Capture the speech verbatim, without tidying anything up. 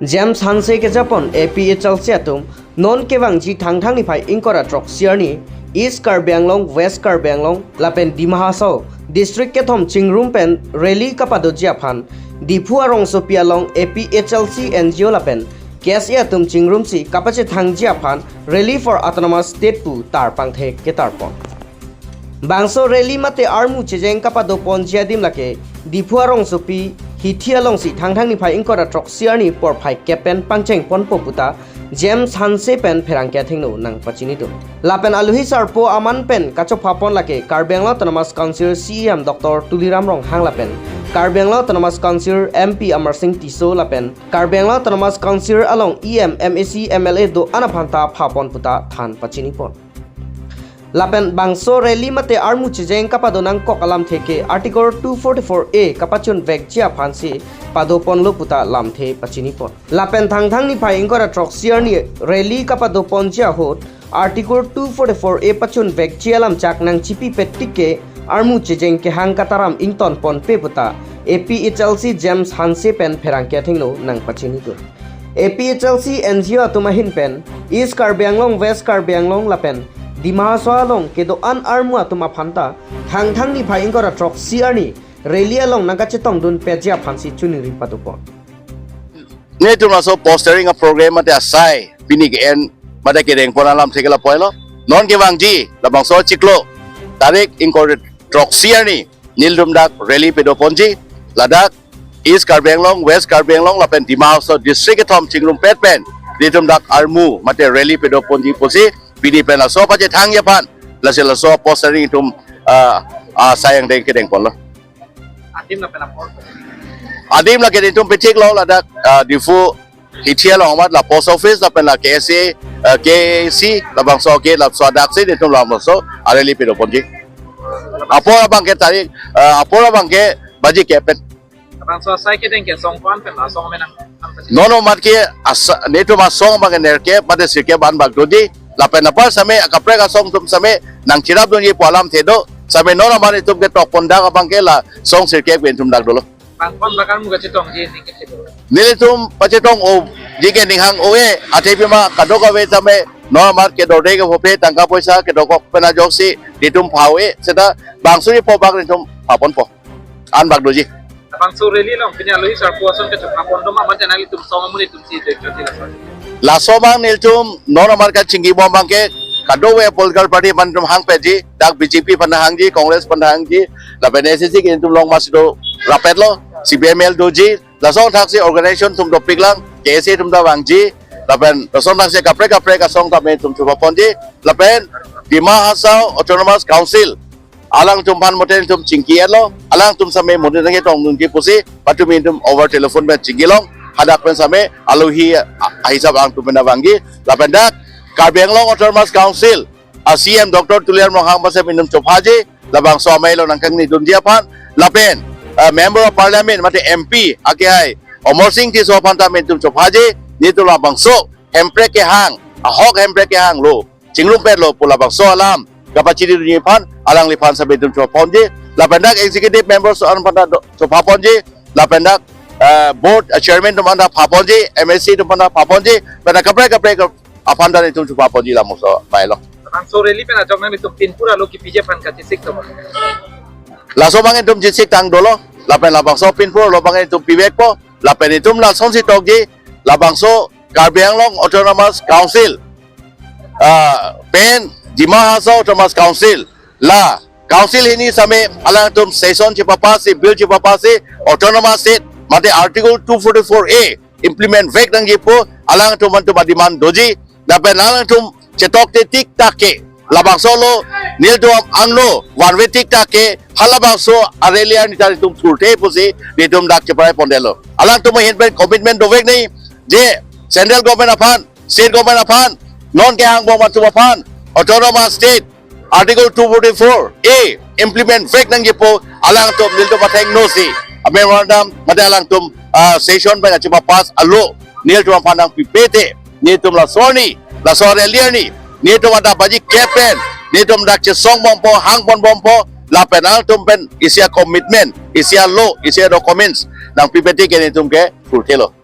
James Hanse kejapon A P H L C atum non kevangji Thangthang niphai ingkoi ra throksi arni East Karbi Anglong, West Karbi Anglong lapen Dima Hasao district kethom chingrum pen rally kapadoji aphan Diphu arongsopi along A P H L C N G O lapen K S A atum chingrumsi kapachethangji aphan Rally for Autonomous State pu tarpangthek ketarpon. Bangso rally mate armu chejeng kapadoponji adim lake Diphu arongsopi hithi alongsi Thangthang niphai ingkoi ra throksi arni porphai kep pen pangchengponpo puta James Hanse pen pherangke athengno nangpachinidun. Lapen aluhi sarpo aman pen kachophapon lake Karbi Anglong Autonomous Council C E M Doctor Tuliram Ronghang lapen Karbi Anglong Autonomous Council M P Amarsing Tisso lapen Karbi Anglong Autonomous Council along E M, M A C, M L A do-an aphanta phapon puta than pachinipon. Lapen bangso rally mate armu chejeng kapado nangkok alamthe ke Article two forty-four A kapachunvekji aphansi padoponlo puta lamthe pachinipon. Lapen Thangthang niphai ingkoi ra throksi arni rally kapadoponji ahut Article two forty-four A pachunvekji alam chak nangchipi petik ke armu chejeng kehang kataram ingtonponpe puta A P H L C James Hanse pen pherangke athengno nangpachinidun. A P H L C N G O atum ahin pen East Karbi Anglong, West Karbi Anglong lapen Dima Hasao along kedo-an armu atum aphanta Thangthang niphai ingkoi ra throksi arni rally along nangkachetongdunpetji aphansi choningri padopon. Netum laso postering a-program mate asai pini ke-en mate kedengpon alamthe ke lapu-anlo. Non kevangji labangso chiklo tarik ingkoi ra throksi arni nelitum dak rally padoponji, ladak East Karbi Anglong, West Karbi Anglong lapen Dima Hasao district kethom chingrumpet pen nelitum dak armu mate rally padoponji pusi pini pen laso pachethangji aphan lasi laso postering itum, ah, ah, asai angdeng kedengponlo. Adim lapen apor. Adim lake nelitum pechiklo ladak, ah, Diphu hithi along amat la post office lapen la K S A, ah, K A C labangso ke laso adaksi nelitum labangso a-rally padoponji. Apor abang ke tarik, ah, apor abang ke baji kep pen. Labangso asai kedeng ke asong ko-an pen asong amenang. Non amat ke asa, nelitum asong abang ke nerkep mate sirkep an bak doji. Lapen apar same akaprek asong atum same nangcherapdunji pu alamthe do. Same non amat itum ke tokpon dak abang ke la song sirkep ke itum dak dolo. Bang ko-an bak armu kachetongji ning kachetong. Nelitum pachetong-oji ke ning hang-o-e, athe pima kadokave tame non amat kedorde kepho pe tangka poisa kedokok pen ajoksi nelitum pha-o-e, seta bangso-ji po bak nelitum phaponpo. An bak doji. Labangso rally along pini aluhi sarpo ason kachok apon doma mate nanglitum song amonit atumsi joi joi laso. Laso abang nelitum non amat kachinghibom abang ke kadokave political party aphan itum hangpetji, dak B J P aphan hangji, Congress aphan hangji, lapen A C C ke nelitum along masi do rapetlo, C P I M L doji, lason thaksi organization atum dopiklang, K S A atum ta vangji, lapen lason thaksi kaprek kaprek asong tame itum chopaponji, lapen Dima Hasao Autonomous Council alangtum aphan mate itum chingki-etlo, alangtum same mate nangketongdunji pusi patumi itum over telephone pen chinghilong, hadak pen same aluhi a-, ahisap alangtum pen vangji, lapen dak Karbi Anglong Autonomous Council a-C E M Doctor Tuliram Ronghang aphan same itum chophaji, labangso amei along nangkangnidunji aphan, lapen, eh, Member of Parliament mate M P akehai Amarsing Tisso aphan tame itum chophaji, nelitum labangso Hemprek kehang, ahok Hemprek kehanglo, chingrumpetlo pu labangso alam kapachinidunji aphan alangliphan same itum choponji, lapen dak executive members an aphan ta do-, chopaponji, lapen dak, eh, board, eh, chairman atum aphan ta paponji, M A C atum aphan ta paponji, lapen dak kaprek kaprek aphan ta nelitum chopaponji labangso bailo. Labangso rally pen ajok nanglitum pinpur alo kipiji aphan kachesik to. Laso abang itum chesik tang dolo, lapen labangso pinpur alo abang itum pivekpo, lapen itum lasonsi tokji, labangso Karbi Anglong Autonomous Council, ah, pen Dima Hasao Autonomous Council, la Council hini same alangtum session chepapass-si, bill chepapass-si, Autonomous State mate Article two forty-four A implement vek nangji pu alangtum aphan itum a-demand doji, lapen alangtum chetokte tiktak ke labangso lo, nelitum angno vanve tiktak ke halabangso a-rally arni ta nelitum thurthe pusi nelitum dak cheparai pondetlo. Alangtum ahin pen commitment dovek nangji, je central government aphan, state government aphan, non kehangbom atum aphan, Autonomous State Article two forty-four A implement vek nangji pu alangtum nelitum athengno si a-memorandum mate alangtum, ah, session pen kachepapass alo nelitum aphan nangpipe te, nelitum laso arni, laso a-rally arni nelitum adap baji kep pen nelitum dak chesongbompo, hangponbompo, lapen alangtum pen isi a-commitment, isi alo, isi a-documents nangpipe te ke nelitum ke thurthelo.